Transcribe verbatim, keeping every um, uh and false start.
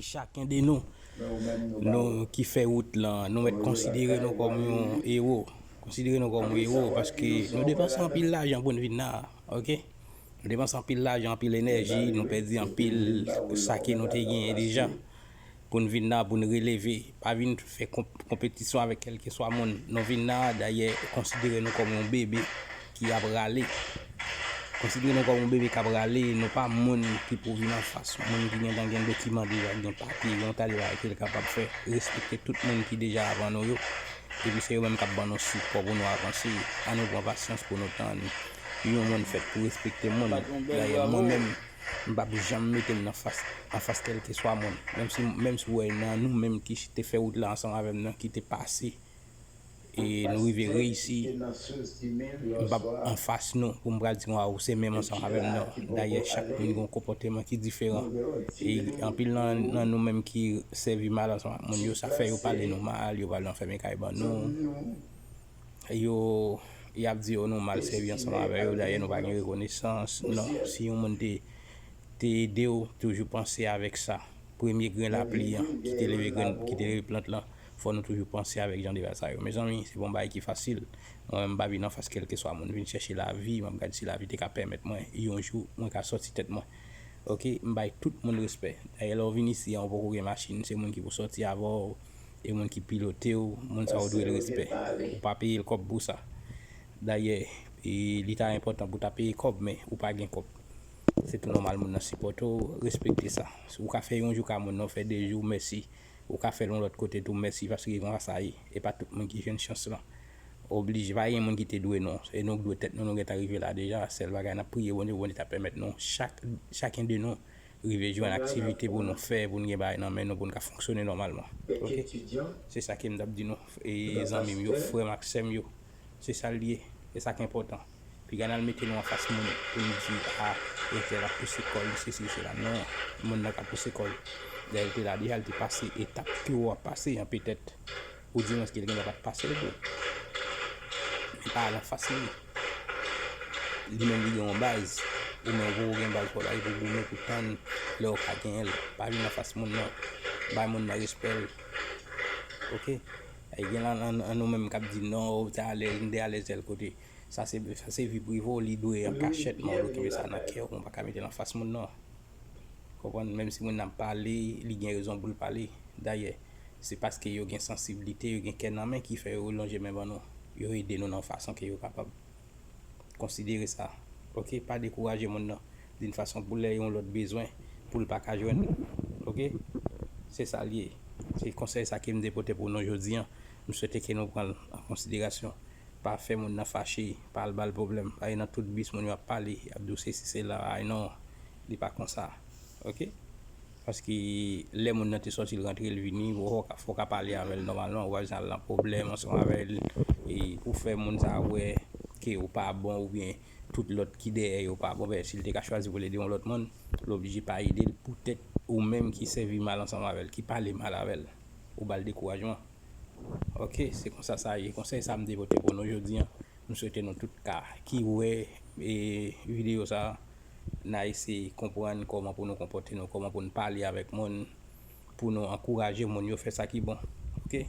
Chaken de nou, nou ki fè wout lan, nou mèt konsidere nou kòm yon ewo. Konsidere nou kòm yon ewo, paske nou depanse anpil lajan pou n vin la, oke? Nou depanse anpil lajan, anpil enèji, nou pèdi anpil sa ke nou te genyen deja pou n vin la, pou n releve. Pa vin fè konp-, konpetisyon avèk kèlkeswa moun. Nou vin la, dayè, konsidere nou kòm yon bebe ki ap rale. Konsidere nou kòm yon bebe k ap rale, nou pa moun ki pou vin anfas moun ki gentan gen dokiman deja, gen papye, gen yon ta de bagay ke l kapab fè. Respekte tout moun ki deja avan nou yo. Epi se yo menm k ap ban nou sipò pou nou avanse. Ann nou pran pasyans pou nou tann. Yon moun fèt pou respekte moun. Dayè, mwen menm, m p ap janm mete m nan fas, anfas kèlkeswa moun. Menm si, menm si w wè nan nou menm ki te fè wout la ansanm avè m nan, ki te pase, e nou rive reyisi, m p ap anfas nou pou m pral di, "Waw, se menm ansanm avè m," non. Dayè, chak moun gen yon konpòteman ki diferan. E anpil nan, nan nou menm ki sèvi mal ansanm ak moun yo, sa fè yo pale nou mal, yo pral anfèmen kay ban nou. Yo, y ap di yo nou mal sèvi ansanm avè yo, dayè nou pa gen rekonesans. Non, si yon moun te, te ede w, toujou panse avèk sa. Premye grenn lapli an, ki te leve grenn, ki te leve plant lan, fò nou toujou panse avèk jan de bagay sa yo. Mezanmi, se pa yon bagay ki fasil. Mwen menm, m pa vin anfas kèlkeswa moun, vin chèche lavi, m ap gade si lavi te ka pèmèt mwen, yon jou, mwen ka sòti tèt mwen. Oke, m bay tout moun respè. Dayè, lè w vin isi a, ou poko gen machin, se moun ki pou sòti avè w, e moun ki pilote w, moun sa yo dwe l respè. Ou pa peye l kòb pou sa. Dayè, e, li ta enpòtan pou w ta peye kòb, men ou pa gen kòb. Se tou nòmal moun nan sipòte w, respekte sa. Si ou ka fè yon jou ka moun nan, ou fè de jou, mèsi. Ou ka fè l yon lòt kote tou, mèsi, paske se konsa sa ye. E pa tout moun ki jwenn chans lan. Oblije, pa gen moun ki te dwe nou. E nou k dwe tèt nou, nou gentan rive la deja. Sèl bagay, n ap priye Bondye, Bondye ta pèmèt nou, chak, chaken de nou, rive jwenn aktivite pou nou fè, pou n gen bagay nan men nou, pou n ka fonksyone nòmalman. Oke? Se sa ke m t ap di nou, e zanmi m yo, frè m ak sè m yo. Se sa l ye. E sa k enpòtan. Piga n al mete nou anfas moun pou n di, "A, entèl ap pouse kò l, sesi, sela." Non, moun nan k ap pouse kò l. Lè l te la deja, l te pase etap ke w ap pase an, petèt. Ou di mwen ke l gen dwa pa t pase l tou. Men pa al anfas li. Li menm li gen yon baz. Ou menm ou poko gen baz pa w la, epi w goumen pou tann lè w ka genyen l. Pa vin anfas moun nan. Bay moun nan respè l. Oke? E gen nan, nan, nan nou menm k ap di, "Non, ou te alèz, m te alèz tèl kote." Sa se, sa se vi prive w, li dwe an kachèt, men w dwe kenbe sa nan kè w, men w pa ka mete l anfas moun nan. Konprann? Menm si moun nan ap pale, li gen rezon pou l pale. Dayè, se paske yo gen sansiblite, yo gen kè nan men ki fè yo lonje men ban nou. Yo ede nou nan yon fason ke yo kapab. Konsidere sa. Oke? Pa dekouraje moun nan. D'une façon pou lè yon lòt bezwen, pou l pa ka jwenn ou. Oke? Se sa l ye. Se konsèy sa ke m te pote pou nou jodi an. M swete ke nou pran l an konsiderasyon. Pa fè moun nan fache, pa al ba l pwoblèm. Ay nan tout bis moun yo ap pale, y ap di w sesi sela, ay non, li pa konsa. Oke? Paske lè moun nan te sòti, l rantre, l vini, fò w ka, fò w ka pale avè l nòmalman, ou pa bezwen al nan pwoblèm ansanm avè l, e pou fè moun sa a wè ke ou pa bon oubyen tout lòt ki dèyè yo pa bon. Ben, si l te ka chwazi pou l ede yon lòt moun, l oblije pa ede l poutèt ou menm ki sèvi mal ansanm avè l, ki pale mal avè l. Ou ba l dekourajman. Oke, se konsa sa ye. Konsèy sa m te pote pou nou jodi an. M swete nou tout ka, ki wè, e, videyo sa a, n a eseye konprann kòman pou nou konpòte nou, kòman pou n pale avèk moun, pou nou ankouraje moun yo fè sa ki bon. Oke?